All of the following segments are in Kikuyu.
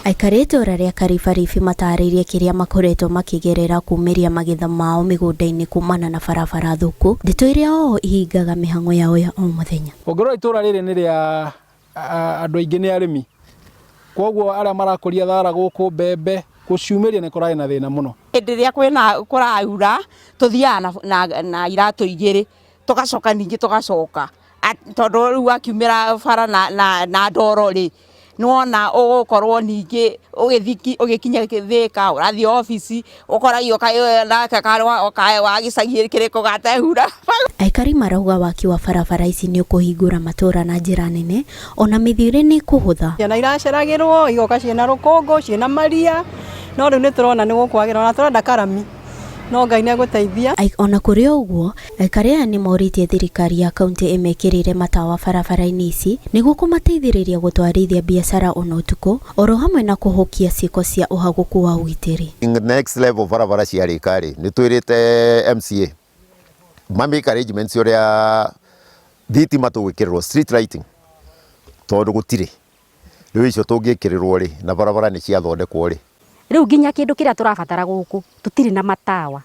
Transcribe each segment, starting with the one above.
Aikari a itũũra rĩa Karibaribi matarĩirie kĩrĩa makoretwo makĩgerera kumĩria magetha mao mĩgũnda-inĩ kumana na barabara thũku, ndeto iria oo ihingaga mĩhang'o yao ya o mũthenya. Ũngĩrora itũũra rĩrĩ nĩ rĩa andũ aingĩ nĩ arĩmi, kwoguo arĩa marakũria thara gũkũ, mbembe, gũciumĩria nĩ kũrarĩ na thĩna mũno. Hĩndĩ ĩrĩa kwĩna kũraura tũthiaga na iratũ igĩrĩ tũgacoka ningĩ tũgacoka tondũ rĩu wakiumĩra bara na ndoro rĩ, nĩ wona ũgũkorwo ningĩ ũgĩthiĩ ũgĩkinya Thĩka ũrathiĩ obici ũkoragio nake wa gĩcagi kĩrĩkũ gatehura. Aikari marauga waki wa barabara ici nĩ ũkũhingũra matũra na njĩra nene ona mĩthiĩre nĩ ĩkũhũtha. Ciana iraceragĩrwo igoka ciĩna rũkũngũ ciĩna maria no rĩu nĩ tũrona nĩ gũkwagĩra ona tũrenda karami no Ngai nĩ egũteithia. Ona kũrĩ o ũguo, aikari aya nĩ morĩtie thirikari ya kauntĩ ĩmekĩrĩre matawa barabara-inĩ ici nĩguo kũmateithĩrĩria gũtwarithia biacara ona ũtukũ oro hamwe na kũhukia ciĩko cia ũhagũku wa ũgitĩri. Next level barabara ciarĩka rĩ, nĩ twĩrĩte MCA ma make arrangements ũrĩa thitima tũgwĩkĩrĩrwo street lighting tondũ gũtirĩ. Rĩu icio tũngĩkĩrĩrwo rĩ, na barabara nĩ ciathondekwo rĩ. Rĩu nginya kĩndũ kĩrĩa tũrabatara gũkũ tũtirĩ na matawa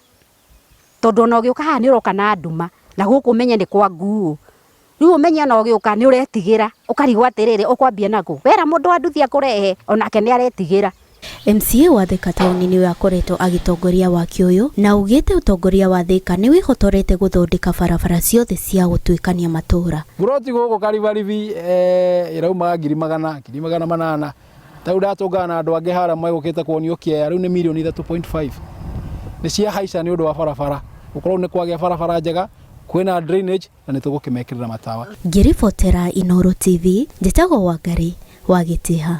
tondũ ona ũgĩũka haha nĩ ũroka na nduma na gũkũ ũmenye nĩ kwa nguũ. Rĩu ũmenye ona ũgĩũka nĩ ũretigĩra ũkarigwo atĩrĩrĩ ũkwambia nakũ. Wera mũndũ wa nduthi akũrehe onake nĩ aretigĩra. MCA wa Thika taũni nĩwe akoretwo agĩtongoria waki ũyũ na augĩte ũtongoria wa Thika nĩ wĩhotorete gũthondeka barabara ciothe cia gũtuĩkania matũũra. Mburoti gũkũ Karibaribi ĩraumaga ngiri magana, 800,000. Ta rĩu ndatũngana na andũ angĩ harĩa megũkĩte kuonio kĩea rĩu nĩ mirioni 3.5. Nĩ ciahaica nĩ ũndũ wa barabara. Gũkorwo nĩ kwagĩa barabara njega, kwĩna drainage na nĩ tũgũkĩmekĩrĩra matawa. Ngĩribotera Inooro TV, njĩtagwo Wangarĩ wa Gĩtĩha.